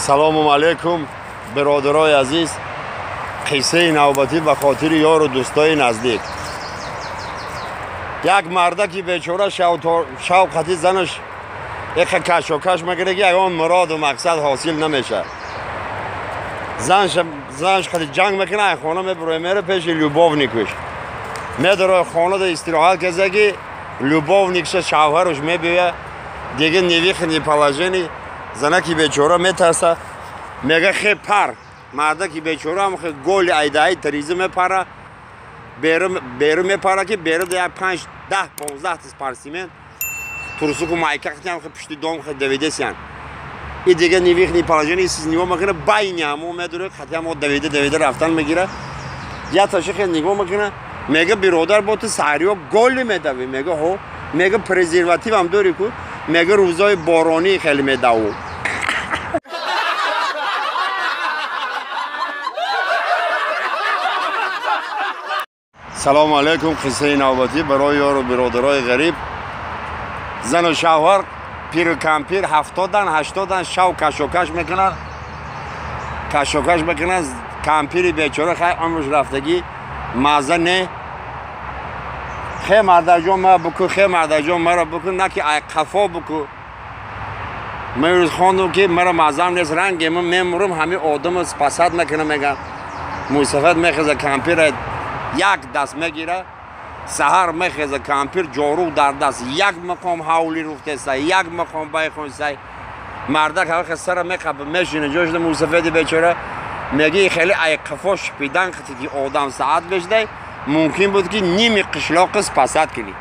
Салому алейкум, бародарои азиз. Қиссаи навбатӣ ба хотири ёру дӯстои наздик. Як мардаки бечора шавқати занаш яка кашокаш мекунад, ки ягон муроду мақсад ҳосил намешавад. Занаш қати ҷанг мекунад, хона мебурояд, мера пеши любовникаш. Медарояд хонада истироҳат кеза, ки любовникша шавҳараш мебиёяд, дига ни выход, ни положение. Занаки бечора метарса, мега: «Хе, пар». Мардаки бечора ҳам хе голи айдаи тариза мепара, беру мепара, ки беру як панҷ, 10, 15 спортсмен турсуку майкахтиам хе пушти дом хе давидесиян. И дига ни выход, ни положение, сиз нигоҳ мекуна, байни ҳамо медура, хати ҳамо давида давида рафтан мегира. Я таши хе нигоҳ мекуна, мега: «Биродар, бо ту саҳриё голи медавӣ?» Мега: «Ҳо». Мега: «Презервативам дорӣ ку?» Мега: «Рӯзои боронӣ хеле медаву». Салому алейкум. Қиссаи навбатӣ барои ёру биродарои ғариб. Зану шавҳар, пиру кампир, 70-ан, 80-ан, шав кашокаш мекунанд, кашокаш мекунанд. Кампири бечора хай умрш рафтагӣ, мазза не. «Хе, мардаҷон, мара буку, хе, мардаҷон, мара буку, на ки ай қафо буку. Ман рӯз хондум, ки мара маззам нест, ранге ман мемурум, ҳамин одамро спасать мекунам», меган. Мӯйсафед мехеза, кампира як даст мегира. Саҳар мехеза кампир, ҷоруғ дар даст, як мақом ҳавлӣ руфтеса, як мақом байхонсай. Мардак ҳавхе сара меқаба, мешина ҷошда. Мӯйсафеди бечора меги: «Хеле ай қафо шипидан қити, ки одам саат бешдай, мумкин буд, ки ними қишлоқи спасать кунӣ».